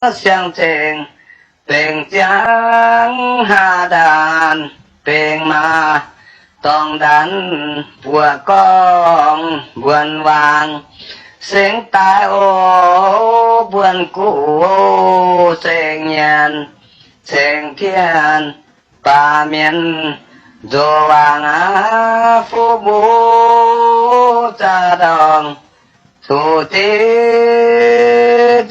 siang-zengx, bengx ziangv haav ndaanh, bengx maaz dorngx ndaanh, buoqc gorngv mbuonx waangc, sengx daaih oc, mbuonx guv, sengx nyanc, cengx tien, baac mienh nzox waangc aqv, fuqv mbuo zaax ndorngx, zuqc diqv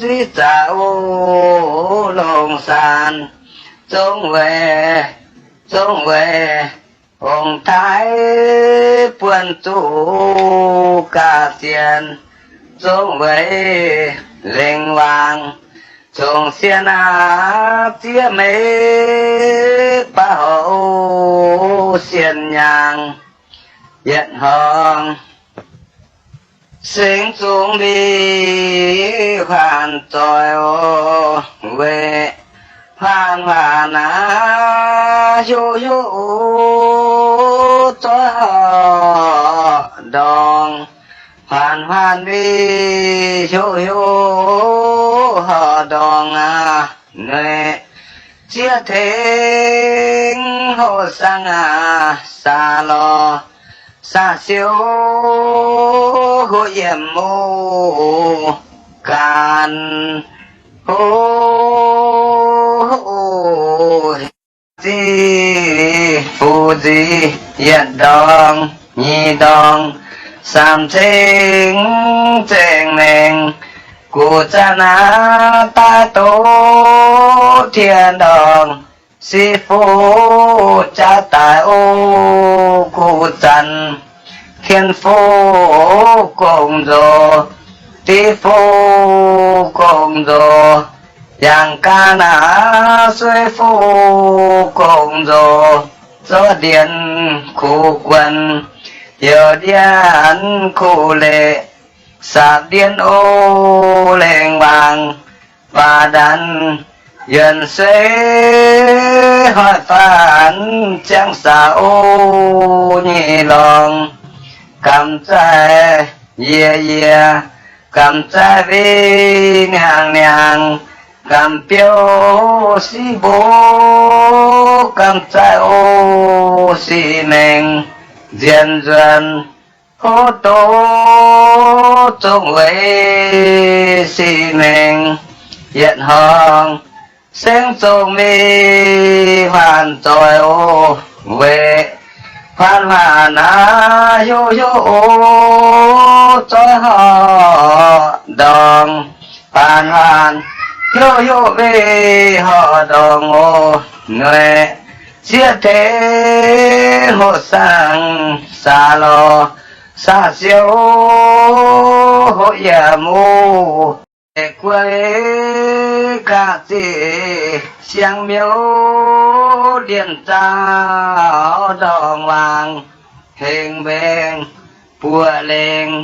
ziqv zaqc oc, longc saanx zongv weic, zongv weic ong-taaix buonc zuqc ga'sienx, zongv weic lengh waangc zongc sienh aqv, zieqv meix baav horc oc, sienh nyaangc yietc horngz. Sengx zungh mingh huaanc zoih oc, weic huaanc huaanc aac, hnyouv hnyouv zoih horqc ndorngx, huaanc huaanc mingh hnyouv hnyouv horqc ndorngx aac, noic zieqv tengx hoqc saang aac, saax lorz saax siou, hoqc yiemc muqv ganh, hoqc ziqv fuqv nziqv, yietc ndorngx, nyic ndorngx, saamv ceng, zengc maengx, guv zanc aac, daaih doqc tien ndorngx, siqv fuqv jaav daaih oc, guv zanc, tien fuqv gong nzox, div fuqv gong nzox, yangh gaax naaic suiv fuqv gong nzox, zorqv ndienx kuv guonc, youc ndienx kuv leqc, saapv ndienx oc lengh waangc, baac ndanc yuonc suiv hoic faanx ziangh saax oc, nyei lorngx gamh zaih yie yie, gamh zaih winh niangx niangx, gamh biouv siqv mbuo, gamh zaih oc siqv maengx, nzien nzuonx hoqc doqc zongh weic siqv maengx, yietc horngz sengx zongh mingh huaanc zoih oc, weic huaanc huaanc aac, hnyouv hnyouv oc zoih horqc ndorngx, huaanc huaanc hnyouv hnyouv mingh horqc ndorngx oc, noic zieqv tengx hoqc saang saax lorz saax siou, hoqc yiemc muqv guei ga'ziqc siang miuv, ndienh zaux ndorngx waangc, hengx mbaengx buoqc lengh,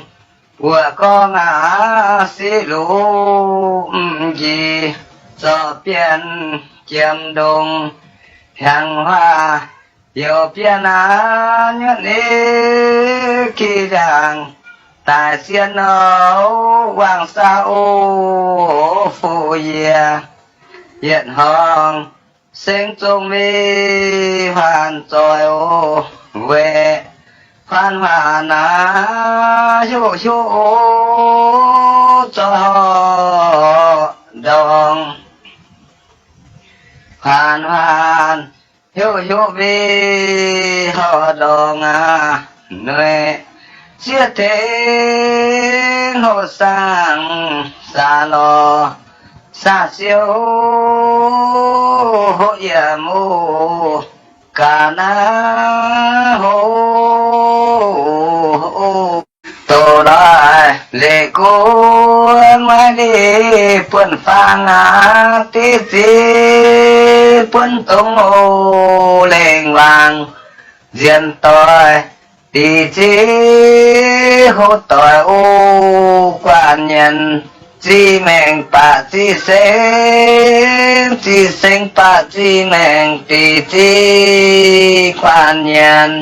buoqc gorngv aqv siqv luv m'nqi, zorqv bienh jiem ndongx, hnyangx huaax youc bienh aqv, nyuoqv ni ki ndiangx, daic sienh nor wangc saah oc, fuqv yie yietc horngz sengx zongh mingh huaanc zoih oc, weic huaanc huaanc aac, hnyouv hnyouv oc zoih horqc ndorngx, huaanc huaanc hnyouv hnyouv mingh horqc ndorngx aac, noic zieqv tengx hoqc saang saax lorz saax siou, hoqc yiemc muqv ga'naaiv hoc, doqc lorz leiz guv maiv liz buonv-faang aac, diqv ziqv buonv dongh oc lengh waangc, nzien doix diqv ziqv hoqc doix oc guanh nyienx, ziqv maengc baac ziqv sengx, ziqv sengx baac ziqv maengc, diqv ziqv guanh nyienx,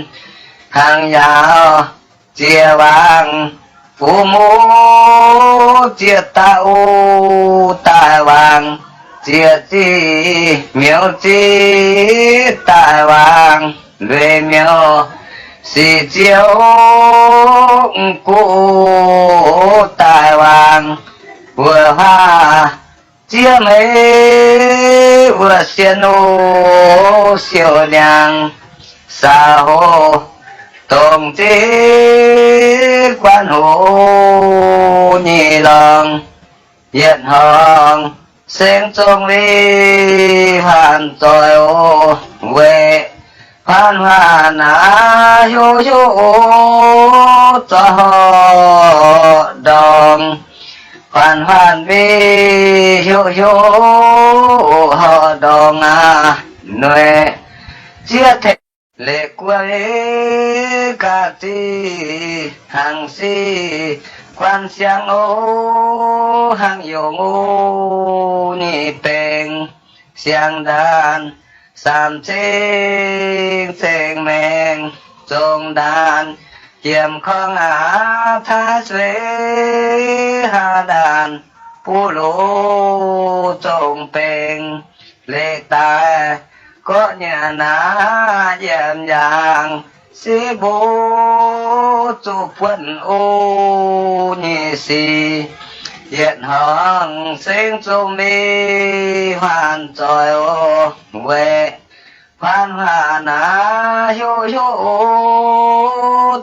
hnaangx yaauc ziex waangc, fuqv muv ziex dauh oc daaih waangc, Zieqc ziqc miuc ziqc daaih wangc, ndueic miuc sic ziouc guv daaih wangc, wuov huaav zieqc meix wuov sienx o siouc liangx, saax hoc dongh ziqc guanh hoc nyei lorngx. Yietc hnangv sengx zong li huaanh zoih o, weic huaanh huaanh aac heuc heuc o, zoih horqc ndorngx. Huaanh huaanh mingh heuc heuc o, horqc ndorngx aac, noic zieqc tengx leiz guei ga'zih hnangv sic guanh siangx o, hnangv yongh o, nyei bengx siangx ndaanh, samx cing zengx maengx zongh ndaanh, jiemx korngv aac taaix sueix haa ndaanh, buv loz zongh bengx leiz daaih, gorqv nyanc aac yiem yaangh, siqv mbuo zuqc buonv o, nyei sic. Yietc hnangv sengx zong mingh huaanh zoih o, weic huaanh huaanh aac heuc heuc o,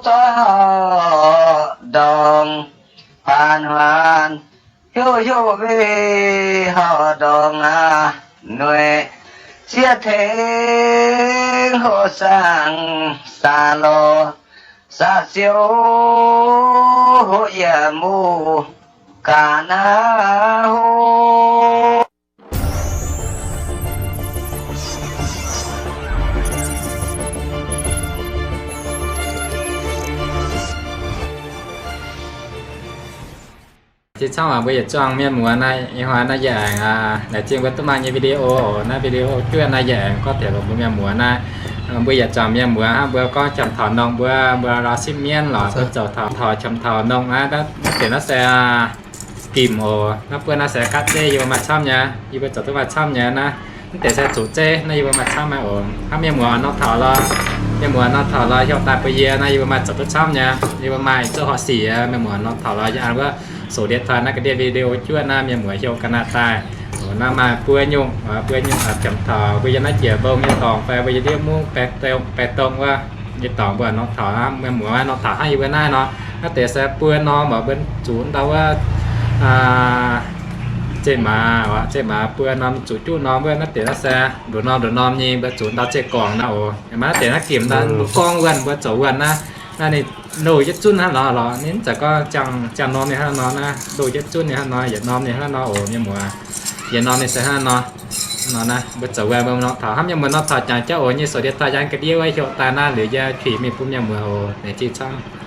zoih horqc ndorngx. Huaanh huaanh heuc heuc mingh horqc ndorngx aac, noic zieqc tengx hoqc saangv saax lorh saax siou, hoqc yiem muv gaax naaiv hov. Zinh hnamv mbuo yietc zungv mienh muoz naaiv, ih hnoi naaiv yie aengx laengz zingh mbuo duqv maaih nyei video oc. Naaiv video juov naaiv yie aengx gorngv taux mbuo mienh muoz naaiv. Mbuo yietc zungv mienh muoz hnangv, mbuo gorngv qiemx taux nongh mbuo, mbuo lorz sipv mienv lorz, mbuo zoux taux qiemx taux nongh naaiv, naaiv deix naaiv se gimc oc. Naaiv buonv naaiv se ga'zeiv yie mbuo maaih camv nyei, yie mbuo zoux duqv maaih camv nyei naaiv. Mv deix se zuqc zeiv naaiv yie mbuo maaih camv nyei oc. Hnangv mienh muoz nor taux lorz, mienh muoz nor taux lorz heuc daaih bun yie naaiv, yie mbuo maaih zoux duqv camv nyei, yie mbuo maaih zoux horqc sic. Mienh muoz nor taux lorz yie an wuov sou ndie taaih naaiv ga'ndiev video juov naaiv mienh muoz heuc ga'naaiv daaih. Naaiv maaih buo nyungc, buo nyungc qiemx taux mbuo yiem naaiv jiex mbong nyei dorngx fai mbuo yiem ndiev mungv baeqc dongh wuov nyei dorngx mbuo nor taux hnangv, mienh muoz nor taux hnangv yie mbuo naaiv nor. Naaiv deix se buo norm mbuo zuqc ndau wuov zeiv maaz, zeiv maaz buo norm zuqc juqv norm wuov. Naaiv deix naaiv se nduqc norm nduqc norm nyei mbuo zuqc ndau zeiv gorngx naaiv oc. Maaih naaiv deix naaiv gimc naaiv mbuo gorngv wuonh mbuo zoux wuonh naaiv, naaiv ninh loz yietc zunv hnangv lorz lorz, ninh mv zeiz gorngv ziangh norm ninh hnangv nor naaiv, loz yietc zunv ninh hnangv nor, yietc norm ninh hnangv nor oc mienh muoz. Yietc norm ninh se hnangv nor. Nor naaiv mbuo zoux wuonh mbuo nor taux hnangv mienh muoz nor taux jangx jauv oc, nyei sou ndie taaih yie ga'ndiev wuov heuc daaih naaiv liuz yie tuix mingh bun mienh muoz oc. Laengz zingh camv.